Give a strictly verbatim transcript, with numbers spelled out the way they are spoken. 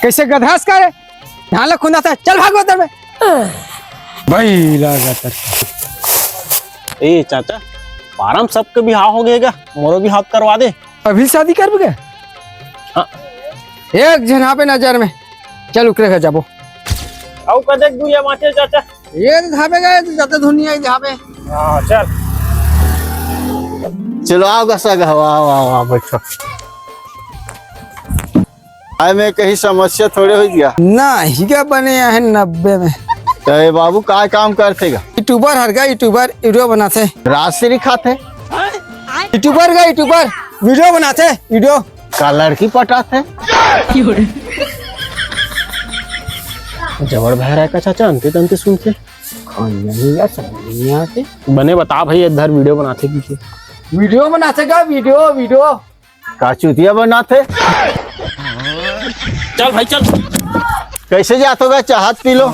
कइसे गधा अस का रे? धान ला खुंदाथे, चल भाग भीतर में। भाई ला गतर। ए चाचा, पारा म सबके बिहाव हो गे गा, मोरो बिहाव करवा दे। अभी शादी करबे गा? हाँ। एक झन हाबे नजर में, चल ओकरे घर जाबो। अउ कतेक दूरिहा बांचे चाचा? ये तो धाबे गा, ये तो जाते धुनिया ही धाबे। हाँ, चल। चलो, आओ गा सगा, आओ, आओ, आओ, बैठो। आय में कहीं समस्या थोड़े होइस गा? नहीं गा, बने आहे नब्बे में। त ए बाबू, काय काम करथे गा? YouTuber हर गा, YouTuber, video बनाथे। राजश्री खाथे? YouTuber गा, YouTuber, video बनाथे, video। का लड़की पटाथे? जबड़ भैरा का चाचा, अंते तंते सुनथे। खान नहीं यार, समझ नहीं आते। बने बता भाई, इधर video बनाथे कि के? Video बनाथे गा, video, video। का चुतिया बनाथे? चल भाई, चल। कइसे जाथो गा, चाहत पी लो।